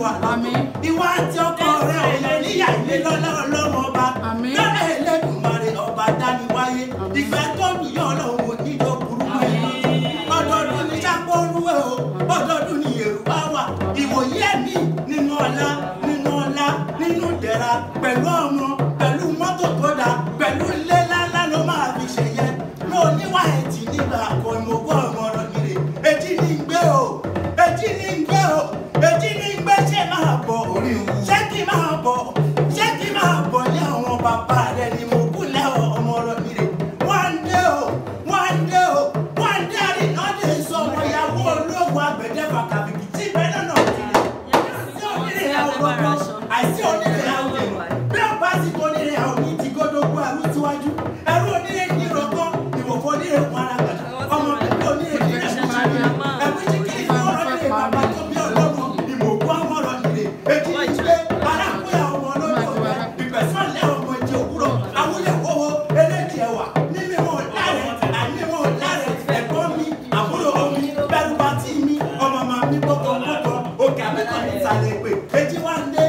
Àlọ́ ìwà àti ọkọ rẹ òye níyà ilé lọ́lá ọlọ́mọ ọba lọ́lá Ẹlẹ́dùmarè ọba dániwáyé ìgbà tó nìyọ́ ọlọ́run onídọ̀ burúkú ẹ̀ ọdọọdún ní sápóoruwé o ọdọọdún ní Yorùbá wà ìwòye ẹ̀mí nínú ọlá nínú ọlá nínú ìdẹ̀ra pẹ̀lú ọmọ pẹ̀lú mọ́tò tó dáa pẹ̀lú ilé ńláńlá ló máa fi ṣẹ̀yẹ lóníwà ẹ̀tì nígbà àkọ́ ìmọ̀gbọ́ ọmọ ọ̀rọ̀ nìrè èjì ní ń gbé o èjì ní ń gbé o èjì ní ń gbé ṣé máa bọ̀ ṣé kí máa bọ̀ ṣé kí máa bọ̀ ní àwọn bàbá rẹ ni mo kúnlẹ̀ ọmọ ọ̀rọ̀ nìrè wọ́n dé o wọ́n dé o wọ́n dé àrìnà dé sọ ọmọ ìyàwó ológun àgbẹ̀dẹ fàkàbìkì tí ìbẹ́ náà kiri àìsí onírè àwọn àìsí onírè àwọn bí ọba sì tó onírè àwọn ní ti gódógbó ẹrú síwájú ẹrú onírè ní ìrọ̀gbọ́n ìwòfó onírè wọn ara gbàdá ọmọ bíbí onírè ní ẹ̀kú ṣìkìrì ní ọ̀rọ̀ nírè bàbá tó bí ọlọ́mọ ìmọ̀kú ọmọ ọ̀rọ̀ nírè èjì ní gbé arákùnrin ọmọ olódò rẹ ìgbẹ̀sọ̀lẹ̀ ọmọ ìjì òwúrọ̀ awúlẹ̀ wọ́wọ́ eléjì ẹwà mímí wọn láre àní wọn láre ẹ̀gbọ́n mi àbúrò mi bẹ́rù bá tí mi ọmọ màmí gbọ́kọ̀ gbọ́kọ̀ òkè àmẹ́kọ̀ ní ìsàlẹ̀ èpè èjì wá ń dé.